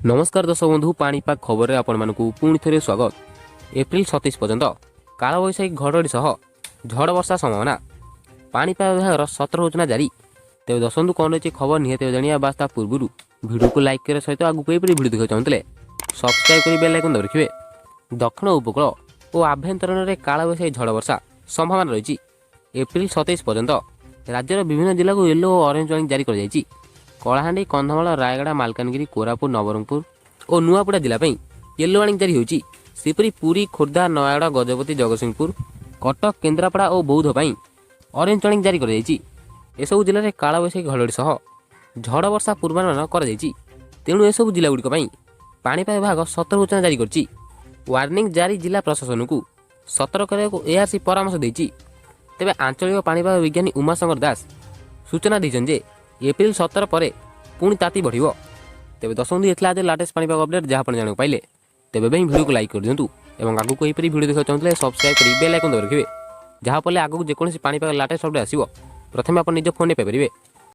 ନମସ୍କାର ଦର୍ଶକ ବନ୍ଧୁ, ପାଣିପାଗ ଖବରରେ ଆପଣମାନଙ୍କୁ ପୁଣି ଥରେ ସ୍ୱାଗତ। ଏପ୍ରିଲ 27 ପର୍ଯ୍ୟନ୍ତ କାଳବୈଶାଖୀ ଘଡ଼ଘଡ଼ି ସହ ଝଡ଼ ବର୍ଷା ସମ୍ଭାବନା, ପାଣିପାଗ ବିଭାଗର ସତର୍କ ସୂଚନା ଜାରି। ତେବେ ଦର୍ଶକ, କ'ଣ ରହିଛି ଖବର ନିହାତି ଜାଣିବା। ବାସ୍, ତା ପୂର୍ବରୁ ଭିଡ଼ିଓକୁ ଲାଇକ୍ କରିବା ସହିତ ଆଗକୁ ଏହିପରି ଭିଡ଼ିଓ ଦେଖିବାକୁ ଚାହୁଁଥିଲେ ସବସ୍କ୍ରାଇବ୍ କରି ବେଲ୍ ଆଇକନ୍ ଦବାଇ ରଖିବେ। ଦକ୍ଷିଣ ଉପକୂଳ ଓ ଆଭ୍ୟନ୍ତରୀଣରେ କାଳବୈଶାଖୀ ଝଡ଼ ବର୍ଷା ସମ୍ଭାବନା ରହିଛି। ଏପ୍ରିଲ 27 ପର୍ଯ୍ୟନ୍ତ ରାଜ୍ୟର ବିଭିନ୍ନ ଜିଲ୍ଲାକୁ ୟେଲୋ ଓ ଅରେଞ୍ଜ ୱାର୍ଣ୍ଣିଂ ଜାରି କରାଯାଇଛି। କଳାହାଣ୍ଡି, କନ୍ଧମାଳ, ରାୟଗଡ଼ା, ମାଲକାନଗିରି, କୋରାପୁଟ, ନବରଙ୍ଗପୁର ଓ ନୂଆପଡ଼ା ଜିଲ୍ଲା ପାଇଁ ୟେଲୋ ୱାର୍ଣ୍ଣିଂ ଜାରି ହୋଇଛି। ସେହିପରି ପୁରୀ, ଖୋର୍ଦ୍ଧା, ନୟାଗଡ଼, ଗଜପତି, ଜଗତସିଂହପୁର, କଟକ, କେନ୍ଦ୍ରାପଡ଼ା ଓ ବୌଦ୍ଧ ପାଇଁ ଅରେଞ୍ଜ ୱାର୍ଣ୍ଣିଂ ଜାରି କରାଯାଇଛି। ଏସବୁ ଜିଲ୍ଲାରେ କାଳବୈଶାଖୀ ଘଡ଼ଘଡ଼ି ସହ ଝଡ଼ ବର୍ଷା ପୂର୍ବାନୁମାନ କରାଯାଇଛି। ତେଣୁ ଏସବୁ ଜିଲ୍ଲାଗୁଡ଼ିକ ପାଇଁ ପାଣିପାଗ ବିଭାଗ ସତର୍କ ସୂଚନା ଜାରି କରିଛି। ୱାର୍ଣ୍ଣିଂ ଜାରି ଜିଲ୍ଲା ପ୍ରଶାସନକୁ ସତର୍କ କରିବାକୁ ଏଆର୍ସି ପରାମର୍ଶ ଦେଇଛି। ତେବେ ଆଞ୍ଚଳିକ ପାଣିପାଗ ବିଜ୍ଞାନୀ ଉମାଶଙ୍କର ଦାସ ସୂଚନା ଦେଇଛନ୍ତି ଯେ ଏପ୍ରିଲ 17 ପରେ ପୁଣି ତାତି ବଢ଼ିବ। ତେବେ ଦର୍ଶକ ବନ୍ଧୁ, ଏଥିଲା ଆଜି ଲାଟେଷ୍ଟ ପାଣିପାଗ ଅପଡେଟ୍, ଯାହା ଆପଣ ଜାଣିବାକୁ ପାଇଲେ। ତେବେ ପାଇଁ ଭିଡ଼ିଓକୁ ଲାଇକ୍ କରିଦିଅନ୍ତୁ ଏବଂ ଆଗକୁ ଏହିପରି ଭିଡ଼ିଓ ଦେଖିବାକୁ ଚାହୁଁଥିଲେ ସବସ୍କ୍ରାଇବ୍ କରି ବେଲ୍ ଆଇକନ୍ ଦବାଇ ରଖିବେ, ଯାହାଫଳରେ ଆଗକୁ ଯେକୌଣସି ପାଣିପାଗ ଲାଟେଷ୍ଟ ଅପଡେଟ୍ ଆସିବ, ପ୍ରଥମେ ଆପଣ ନିଜ ଫୋନ୍ରେ ପାଇପାରିବେ।